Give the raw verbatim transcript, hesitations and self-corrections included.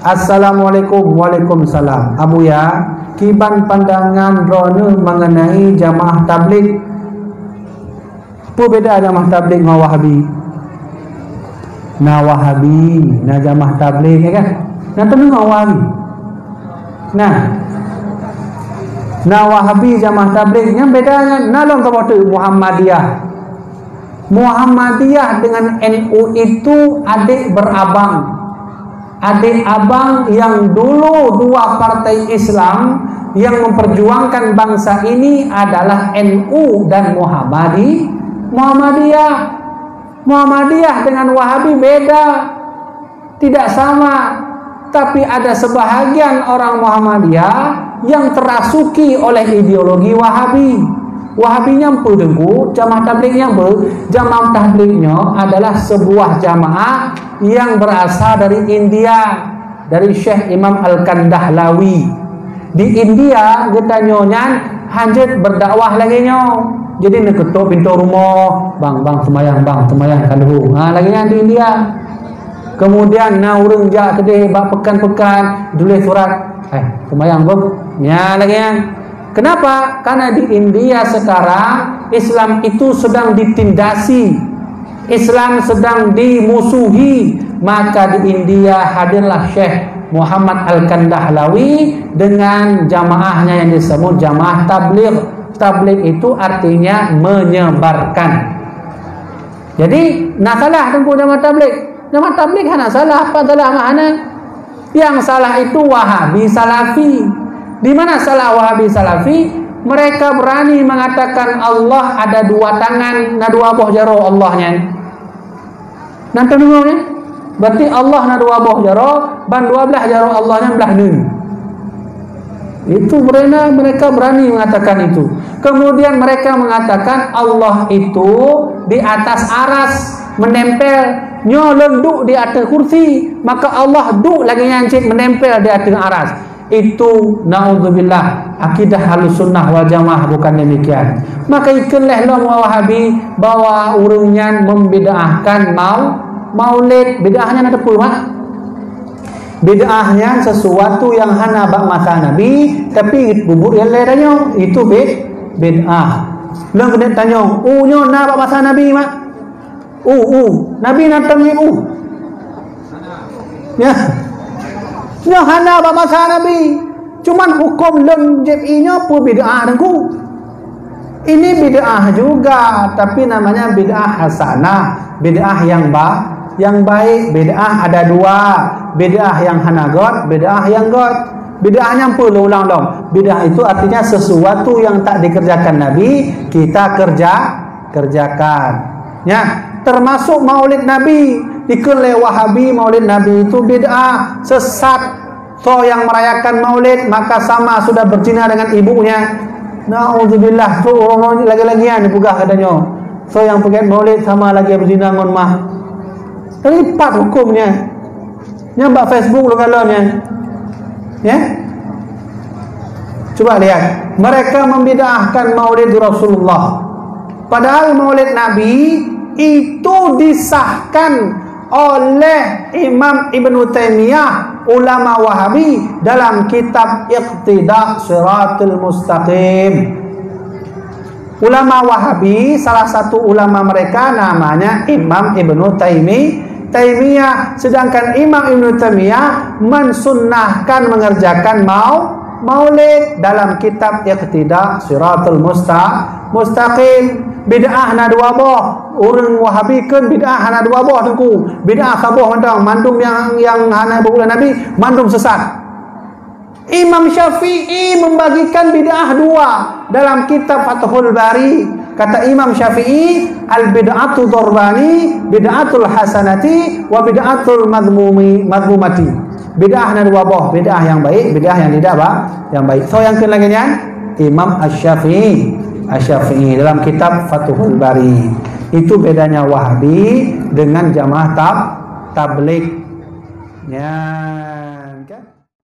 Assalamualaikum. Waalaikumsalam. Abuya, kiban pandangan droeneuh mengenai jamaah tabligh? Peue beda jamaah tabligh ngon Wahabi? Na Wahabi, na jamaah tabligh, ya kan? Na teungoh Wahabi. Nah. Na Wahabi jamaah tabligh, nyang beda nyan na lom saboh teuk, Muhammadiyah. Muhammadiyah dengan N U itu adik berabang. Adik abang yang dulu dua partai Islam yang memperjuangkan bangsa ini adalah N U dan Muhammadi-, Muhammadiyah. Muhammadiyah dengan Wahabi beda, tidak sama. Tapi ada sebahagian orang Muhammadiyah yang terasuki oleh ideologi Wahabi. Wahabi nyan peue, Teungku? Jamaah tabligh nyan peue? Jamaah tabligh nyoe adalah sebuah jamaah yang berasal dari India, dari Syekh Imam Al-Kandahlawi. Di India, geutanyoe nyan hanjeuet berdakwah lagée nyoe. Jadi, neukeutok pintoe rumoh, "Bang, bang, seumayang, bang, seumayang ka lheueh." Ha, lagée nyan di India. Kemudian na ureuëng jak keudeh bak peukan-peukan, tuléh surat, "Eh, seumayang beuh." Nyan lagée nyan. Kenapa? Karena di India sekarang Islam itu sedang ditindasi, Islam sedang dimusuhi. Maka di India hadirlah Syekh Muhammad Al-Kandahlawi dengan jamaahnya yang disebut jamaah tabligh. Tabligh itu artinya menyebarkan. Jadi, na salah Teungku jamaah tabligh? Jamaah tabligh hana salah, apa salah mah hana? Yang salah itu Wahabi Salafi. Di mana salah Wahabi Salafi? Mereka berani mengatakan Allah ada dua tangan, na dua boh jaroe Allah nyan. Nan teudeungoe nyan? Berarti Allah na dua boh jaroe, ban dua blah jaroe Allah nyan blah neun. Itu mereka, mereka berani mengatakan itu. Kemudian mereka mengatakan Allah itu di atas aras, menempel. Nyoe lôn duek di ateueh kursi, maka Allah duek lagée nyan cit menempel di ateueh aras. Itu, naudzubillah, akidah Ahlussunnah wal Jamaah bukan demikian. Maka ikheun lé lom Wahabi bahwa ureuëng nyan membid'ahkan mau-, maulid. Bid'ah nyan na teupeue, mak? Bid'ah nyan sesuatu yang hana bak masa Nabi, tapi bubuet lé tanyoe, itu bid-, bid'ah. Lôn keuneuk tanyong, u nyoe na bak masa Nabi, mak? U, u. Nabi na teumiet u? Ya. Nyoe hana bak masa Nabi. Cuman huköm lôn jieb i nyoe peue bid'ah Teungku. Ini bid'ah juga, tapi namanya bid'ah hasanah, bid'ah yang ba-, yang baik. Bid'ah ada dua, bid'ah yang hana göt, bid'ah yang göt. Bid'ah nyan peue lôn ulang lom? Bid'ah itu artinya sesuatu yang tak dikerjakan Nabi, kita kerja, kerjakan. Ya, termasuk maulid Nabi. Ikheun lé Wahabi maulid Nabi itu bid'ah, sesat. Soe yang merayakan maulid, maka sama sudah berzina dengan ibunya. Naudzubillah, tu ureuëng lagée-lagée nyan dipeugah geutanyoe. Soe yang peugét maulid sama lagée berzina ngon mah. Ripat hukömnya. Nyan bak Facebook lôn kalon nyan. Ya? Coba lihat, mereka membid'ahkan maulid Rasulullah. Padahal maulid Nabi itu disahkan oleh Imam Ibnu Taimiyah, ulama Wahabi, dalam kitab Iqtida Siratul Mustaqim. Ulama Wahabi, salah satu ulama mereka namanya Imam Ibnu Taimi-, Taimiyah. Sedangkan Imam Ibnu Taimiyah mensunnahkan mengerjakan mau-, maulid dalam kitab Iqtida Siratul Musta-, Mustaqim. Bid'ah na dua boh. Ureuëng Wahabi kheun bid'ah hana dua boh, Teungku. Bid'ah saboh mantong, mandum yang, yang hana buet lé Nabi, mandum sesat. Imam Syafi'i membagikan bid'ah dua dalam kitab Fathul Bari. Kata Imam Syafi'i, "Al-bid'atu darbani, bid'atul hasanati wa bid'atul madhmumi-, madhmumati." Bid'ah na dua boh, bid'ah yang baik, bid'ah yang tidak ba-, yang baik. Soe nyang kheun lagée nyan? Imam Asy-Syafi'i. Asy-Syafi'i dalam kitab Fathul Bari. Itu bedanya Wahabi dengan jamaah tab-, tabligh. Ya.